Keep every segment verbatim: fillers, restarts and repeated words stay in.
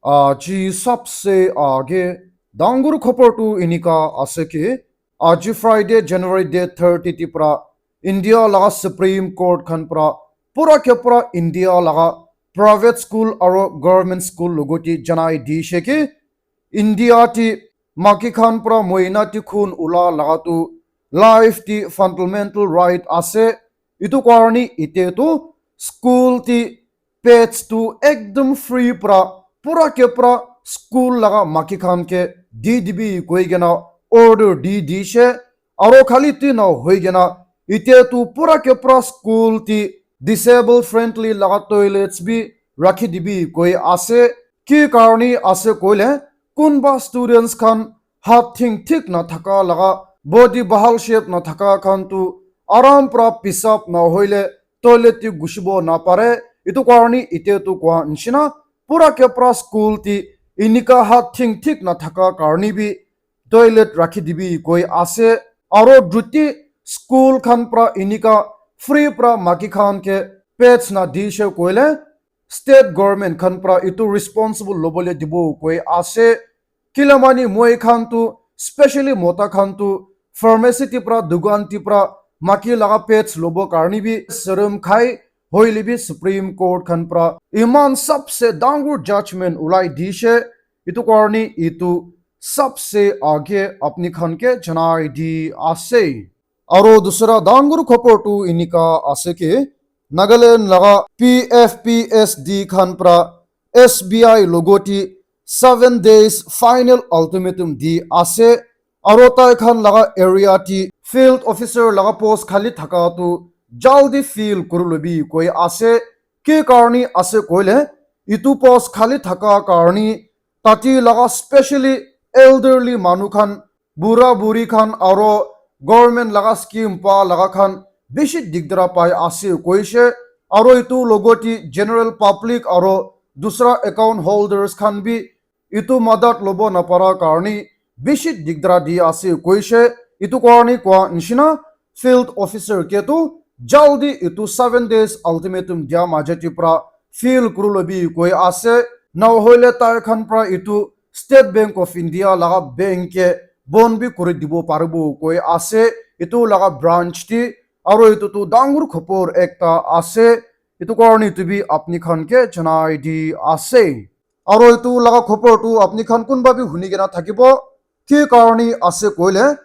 Aji sabse aage dangor khobor tu enika ase ki, aji Friday, January date thirty ti pra India laga Supreme Court khan pra pura ke pura India laga private school aro government school logoti janai dishe ki, India ti maki khan pra moina ti khun ula laga tu life ti fundamental right ase. Itu karni ite tu school ti pets tu ekdom free pra pura ke pura school laga maki khan ke di dibi koi kena order di dishe. Aro khali ti na hoi kena ite tu pura ke pura school ti disable friendly laga toilets bi rakhi dibi koi ase. Ki karni ase koile, kunba students khan hat thing thik na thaka laga, body bahal shape na thaka khan tu aram pra pisap na hoile toilet ti gushibo na pare. Itu karni ite tu kwa nishina pura ke pura school ti inika hat thing thik na thaka karni bi toilet rakhi dibi koi ase. Aro duti school khan pra inika free pra maki khan ke pets na dishe koile, state government khan pra itu responsible lobole dibo koi ase. Kilamani moi khan tu, specially mota khan tu, pharmacy ti pra, dukan ti pra maki laga pets lobo karni bi serum khai, hoile bi Supreme Court khan pra iman sabse dangor judgment ulai dishe. Itu karni itu sabse aage apni khan ke janai di ase. Aro dusra dangor khobor tu inika ase ki, Nagaland laga P F P S D khan pra S B I logoti seven days final ultimatum di ase. Aro tai khan laga area ti field officer laga post khali thaka tu jaldi fill kuri lobi koi ase. Ki karni ase koile, itu post khali thaka karni tati laga specially elderly manu khan, bura buri khan aro government laga scheme pa laga khan bishi digdara pai ase koishe. Aro itu logoti general public aro dusra account holders khan bi itu madat lobo napara karni bishi digdara di ase koishe. Itu karni kwa nishina field officer ke tu jaldi itu seven days ultimatum dia maje ti pra fill kuri lobi koi ase. Na hoile tai khan pra itu State Bank of India laga bank ke bon bi kuri dibo paribo koi ase. Itu laga branch ti, aro itu tu dangor khobor ekta ase. Itu karni itu bi apni khan ke janai di ase. Aro itu laga khobor tu apni khan kunba bi huni kena thakibo. Ki karni ase koile,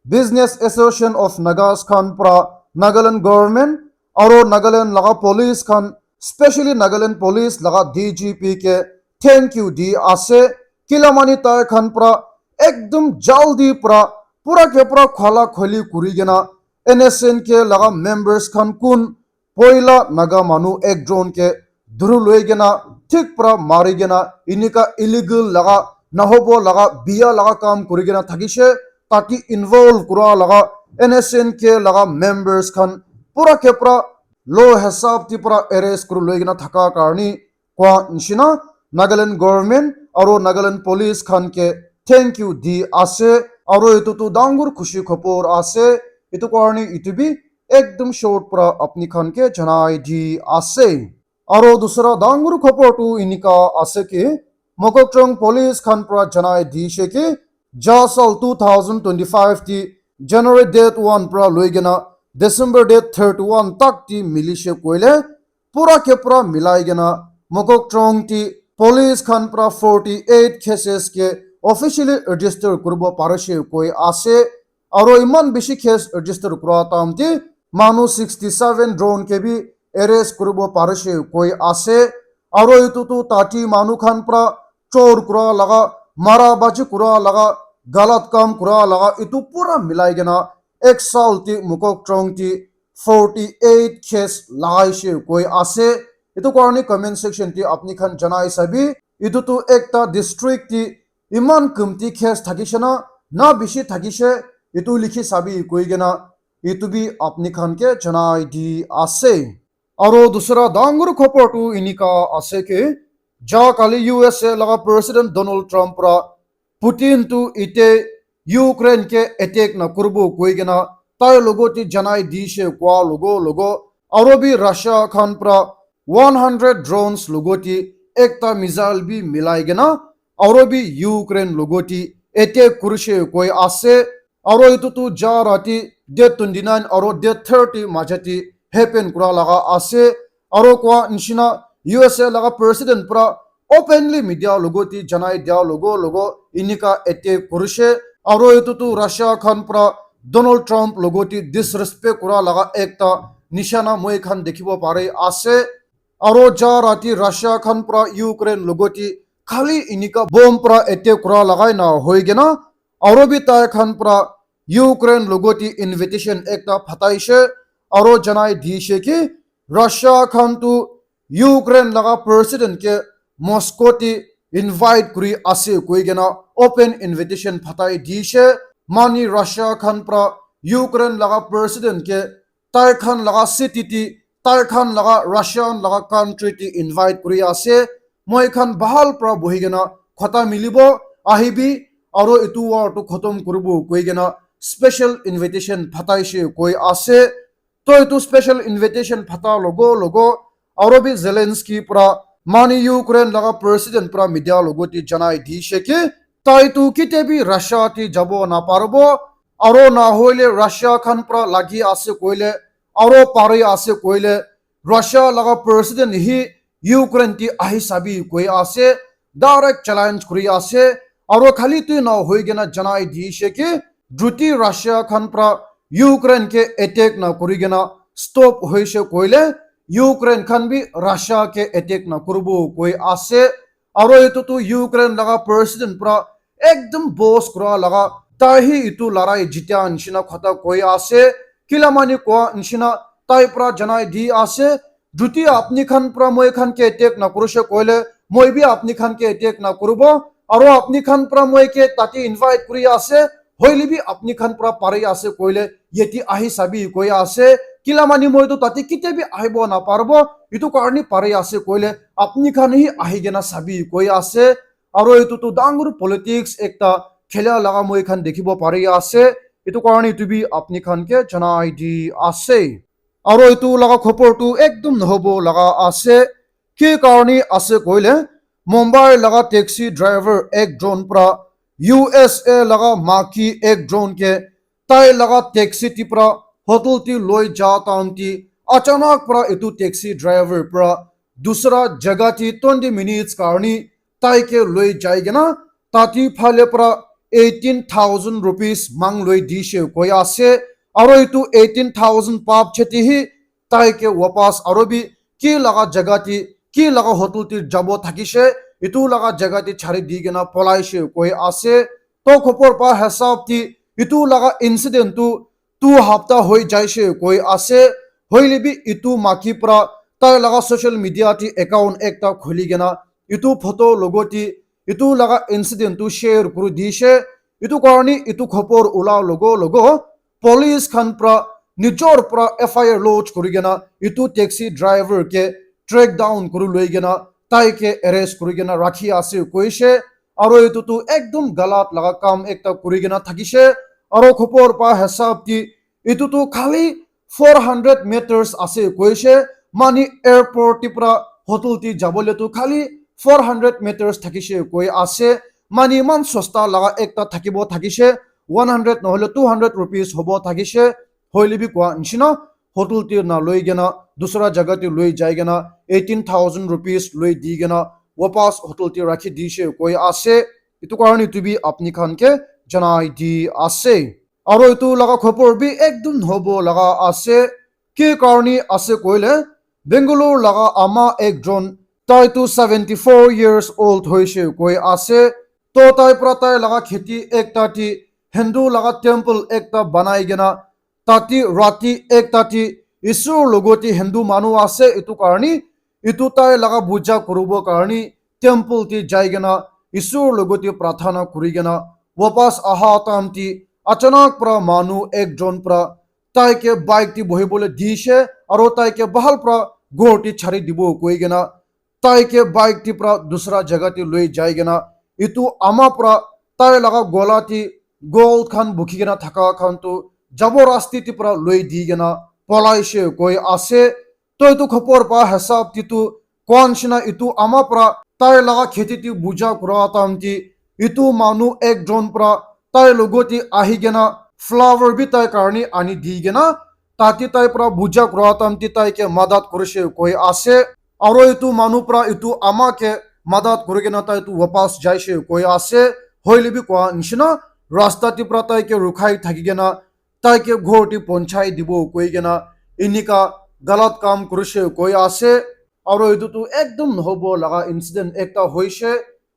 Business Association of Nagas khan pra Nagaland government aro Nagaland laga police khan, specially Nagaland police laga D G P ke thank you di ase. Kilamani tai khan pra ekdom jaldi pra pura ke pura khala khali kuri kena N S N K laga members khan kun poila Naga manu ekjon ke dhuru loi kena thik pra mari kena inika illegal laga nahobo laga biya laga kam kuri kena thakishe, tati involve kura laga N S N K laga members khan pura ke pura lo hisab ti pura arrest kuri loi kena thaka karni kwa nishina Nagaland government aro Nagaland police khan ke thank you di ase. Aro itu tu dangor khushi khobor ase. Itu karni itu bi ekdom short pra apni khan ke janai di ase. Aro dusra dangor khobor tu inika ase ki, Mokokchung police khan pra janai dishe ki, ja sal two thousand twenty-five ti January date one pra loi kena December date thirty-one tak ti milishe koile, pura ke pura milai kena Mokokchung ti police khan pra forty-eight cases ke officially register kuribo parishe koi ase. Aro iman bishi case register kura time ti manu sixty-seven jon ke bi arrest kuribo parishe koi ase. Aro itu tu tati manu khan pra chor kura laga, mara baji kura laga, galat kam kura laga, itu pura milai kena ek sal ti Mokokchung ti forty-eight case lagaishe koi ase. Itu karni comment section ti apni khan janai sabi. Itu tu ekta district ti iman kumti case thakishe na, na bishi thakishe, itu likhi sabi koi kena, itu bi apni khan ke janai di ase. Aro dusra dangor khobor tu inika ase ki, ja kali U S A laga President Donald Trump pra Putin tu ite Ukraine ke attack na kuribo koi kena tai logoti janai dishe kwa logo logo, aro bi Russia khan pra one hundred drones logoti ekta missile bi milai kena aro bi Ukraine logoti attack kurishe koi ase. Aro etu tu ja rati date twenty nine aro date thirty majati happen kura laga ase. Aro kwa nishina U S A laga president pra openly media logoti janai dia logo logo inika attack kurishe. Aro etu tu Russia khan pra Donald Trump logoti disrespect kura laga ekta nishana moi khan dikhibo pari ase. Aro ja rati Russia khan pra Ukraine logoti khali inika bomb pra attack kura lagai na hoi kena aro bi tai khan pra Ukraine logoti invitation ekta phataishe. Aro janai dishe ki Russia khan tu Ukraine laga president ke Moscow ti invite kuri ase koi kena open invitation phatai dishe. Mani Russia khan pra Ukraine laga president ke tai khan laga city ti tai khan laga Russian laga country ti invite kuri ase. Moi khan bahal pra bohi kena khota milibo, ahibi aro etu war tu khotom kuribo koi kena special invitation phataishe koi ase. To etu special invitation phata logo logo aro bi Zelensky pra mani Ukraine laga president pra media logoti janai dishe ki tai tu kite bi Russia ti jabo na parbo. Aro na hoile Russia khan pra lagi ase koile aro pari ase koile Russia laga president hi Ukraine ti ahi sabi koi ase, direct challenge kuri ase. Aro khali tu na hoi kena janai dishe ki juti Russia khan pra Ukraine ke attack na kuri kena stop hoishe koile Ukraine khan bi Russia ke attack na kuribo koi ase. Aro etu tu Ukraine laga president pra ekdom boss kura laga tai hi etu larai jitia nishina khota koi ase. Kila mani koa nishina tai pra janai di ase. Juti apni khan pra moi khan ke attack na kurishe koile moi bi apni khan ke attack na kuribo. Aro apni khan pra moi ke tati invite kuri ase. Hoile bi apni khan pra pari ase koile yeti ahi sabi koi ase. Kila mani moi tu tati kite bi ahibo na parbo. Etu karni pari ase koile apni khan hi ahi kena sabi koi ase. Aro etu tu dangur politics ekta khelia laga moi khan dikhibo pari ase. Etu karni etu bi apni khan ke janai di ase. Aro etu laga khobor tu ekdom nohobo laga ase. Ki karni ase koile Mumbai laga taxi driver ekjon pra U S A laga maki ekjon ke tai laga taxi ti pra hotel ti loi ja time ti achanak pra etu taxi driver pra dusra jaga ti twenty minutes karni tai ke loi jai kena tati phale pra eighteen thousand rupees mang loi dishe koi ase. Aro etu eighteen thousand pap cheti hi tai ke wapas aro bi ki laga jaga ti ki laga hotel ti jabo thakishe etu laga jaga ti chari di kena polaishe koi ase. To khobor pa hisab ti etu laga incident tu two hapta hoi jaishe koi ase. Hoile bi etu maki pra tai laga social media ti account ekta khuli kena etu photo logoti etu laga incident tu share kuri dishe. Etu karni etu khobor ula logo logo police khan pra nijor pra F I R lodge kuri kena etu taxi driver ke track down kuri loi kena tai ke arrest kuri kena rakhi ase koishe. Aro etu tu ekdom galat laga kam ekta kuri kena thakishe. Aro khobor pa hisab ti etu tu khali four hundred meters ase koishe. Mani airport ti pra hotel ti jabole tu khali four hundred meters thakishe koi ase. Mani iman sosta laga ekta thakibo thakishe. One hundred nohole two hundred rupees hobo thakishe. Hoile bi koa nishina hotel ti na loi kena dusra jaga ti loi jai kena eighteen thousand rupees loi di kena wapas hotel ti rakhi dishe koi ase. Etu karni etu bi apni khan ke janai di ase. Aro etu laga khobor bi ekdom nohobo laga ase. Ki karni ase koile Bangalore laga ama ekjon tai tu seventy four years old hoishe koi ase. To tai pra tai laga kheti ekta ti Hindu laga temple ekta banai kena tati rati ekta ti Isur logoti Hindu manu ase etu karni etu tai laga puja kuribo karni temple ti jai kena Isur logoti prathana kuri kena wapas aha time ti achanak pra manu ekjon pra tai ke bike ti bohibole dishe aro tai ke bahal pra ghor ti chari dibo koi kena tai ke bike ti pra dusra jaga ti loi jai kena etu ama pra tai laga gola ti gold khan bukhi kena thaka khan tu jabo rasti ti pra loi di kena polaishe koi ase. To etu khobor pa hisab ti tu koa nishina etu ama pra Tai laga kheti te buja kura time te etu manu ekjon pra tai logot te ahi kena flower bi tai karne ani di kena tate tai pra buja kura time te tai ke madat kurishe koi ase. Aro etu manu pra etu ama ke madat kuri kena tai tu wapas jaishe koi ase. Hoile bi koa nishina rasta te pra tai ke rukhai thaki kena tai ke ghor te ponchai dibo koi kena enika galat kam kurishe koi ase. Aro etu tu ekdom nohobo laga incident ekta hoishe.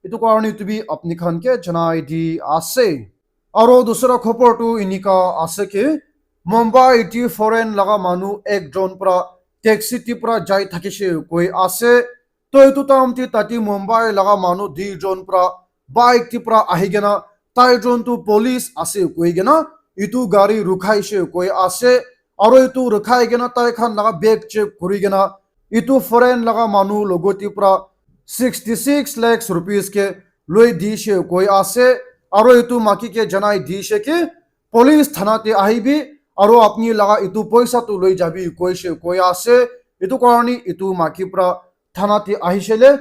Etu karne etu bi apni khan ke janai di ase. Aro dusra khobor tu enika ase ki Mumbai te foreign laga manu ekjon pra taxi te pra jai thakishe koi ase. To etu time te tate Mumbai laga manu duijon pra bike te pra ahi kena taijon tu police ase koi kena etu gari rukhaishe koi ase. Aro etu rukhai kena tai khan laga bag check kuri kena etu foreign laga manu logot te pra sixty six lakhs rupees ke loi dishe koi ase. Aro etu maki ke janai dishe ki police thana te ahibi aro apni laga etu poisa tu loi jabi koishe koi ase. Etu karne etu maki pra thana te ahishe le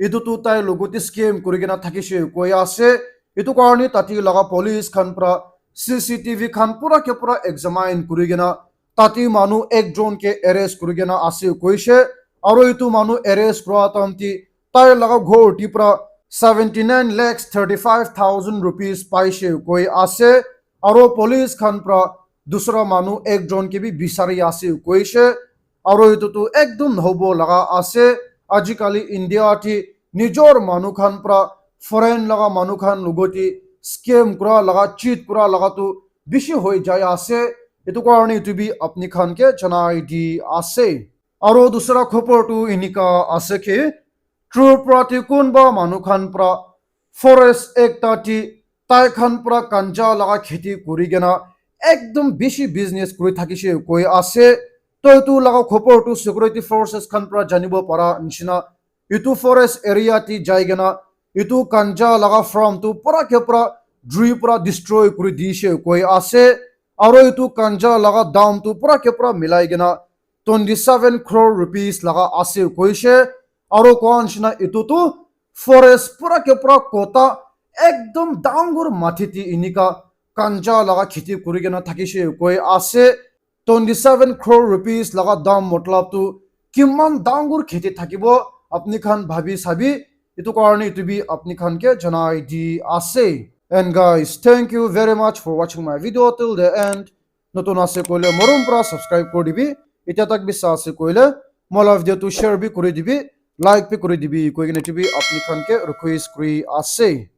etu tu tai logot te scam kuri kena thakishe koi ase. Etu karne tate laga police khan pra C C T V khan pura ke pura examine kuri kena tate manu ekjon ke arrest kuri kena ase koishe. Aro etu manu arrest kura time te tai laga ghor te pra seventy nine lakhs thirty five thousand rupees paishe koi ase. Aro police khan pra dusra manu ekjon ke bi bisari ase koishe. Aro etu tu ekdom nohobo laga ase. Ajikali India te nijor manu khan pra foreign laga manu khan logot te scam kura laga, cheat kura laga tu bishi hoi jai ase. Etu karne etu bi apni khan ke janai di ase. Aro dusra khobor tu enika ase ki Tripura te kunba manu khan pra forest ekta te tai khan pra ganja laga kheti kuri kena ekdom bishi business kuri thakishe koi ase. To etu laga khobor tu security forces khan pra janibo para nishina etu forest area te jai kena etu ganja laga farm tu pura ke pura jui pra destroy kuri dishe koi ase. Aro etu ganja laga dam tu pura ke pura milai kena twenty seven crore rupees laga ase koishe. Aro koa nishina etu tu forest pura ke pura kota ekdom dangor mati te enika ganja laga kheti kuri kena thakishe koi ase. Twenty seven crore rupees laga dam matlab tu kiman dangor kheti thakibo apni khan bhabi sabi. Etu karne etu bi apni khan ke janai di ase. And guys, thank you very much for watching my video till the end. Notun ase koile morom pra subscribe kuri dibi. Itya tak bi sa ase koile moi la video tu share bi kuri dibi, like bi kuri dibi koi kena etu bi apni khan ke request kuri ase.